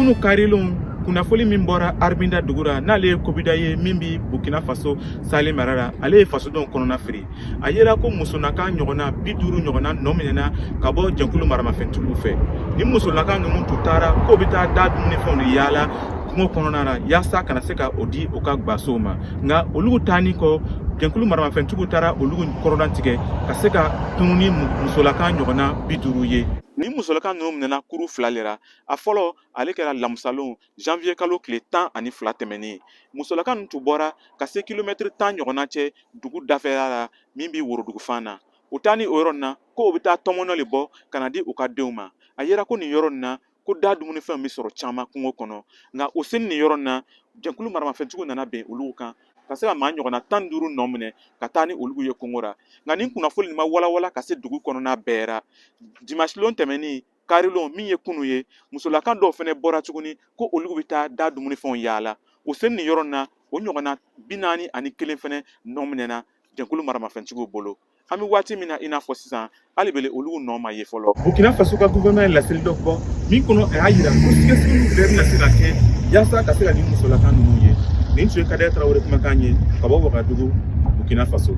Kunu karilon, kunnafoli min bɔra Arbinda dugu ra, n'ale ye kobida ye min bi Burkina Faso Sahel mara la, ale ye fasodenw kɔnɔna firi. A yera ko musolaka ɲɔgɔnna 50 ɲɔgɔnna nɔ minɛna ka bɔ jɛnkulu maramafɛntigiw fɛ. Ni musolaka ninnu tun taara k'o bɛ taa da dumunifɛnw de yaala kungo kɔnɔna na yaasa kana se ka o di u ka gwasow ma, nka olu taani kɔ, jɛnkulu maramafɛntigiw taara olu kɔrɔdan tigɛ ka se ka tunu ni musolaka ɲɔgɔnna 50 ye. Ni musolaka ninnu minɛna kuru fila le ra. A fɔlɔ, ale kɛra lamusalon janvier kalo tile 12 tɛmɛnen. Musolaka ninnu tun bɔra ka se kilomɛtiri 10 ɲɔgɔnna cɛ dugu dafɛla la min bɛ worodugufan na. U taa ni o yɔrɔ nin na ko u bɛ taa tɔmɔnɔ le bɔ ka na di u ka denw ma. A yera ko nin yɔrɔ nin na, ko da dumunifɛnw bɛ sɔrɔ caman kungo kɔnɔ, nka o seni nin yɔrɔ nin na, jɛnkulu maramafɛntigiw nana bɛn olu kan ka se ka maa ɲɔgɔnna 15 nɔ minɛ ka taa ni olu ye kungo ra. Nka nin kunnafoni nin ma walawala ka se dugu kɔnɔna bɛɛ ra. Dimanche lon tɛmɛnin, karilon min ye kunu ye, musolaka dɔw fɛnɛ bɔra tuguni ko olu bɛ taa da dumunifɛnw yaala. O seni nin yɔrɔ nin na, o ɲɔgɔnna 41 fɛnɛ nɔ minɛna jɛnkulu maramafɛntigiw bolo. An bɛ waati min na i n'a fɔ sisan, hali bele olu nɔ ma ye fɔlɔ. Burkina Faso ka gouvernement ye laseli dɔ bɔ min kɔnɔ, a y'a yira ko sɛgɛsɛgɛliw bɛɛ bɛna se ka kɛ yaasa ka se ka nin musolaka ninnu ye. Nin tun ye Kadɛ Tarawele kumakan ye ka bɔ Wagadugu, Burkina Faso.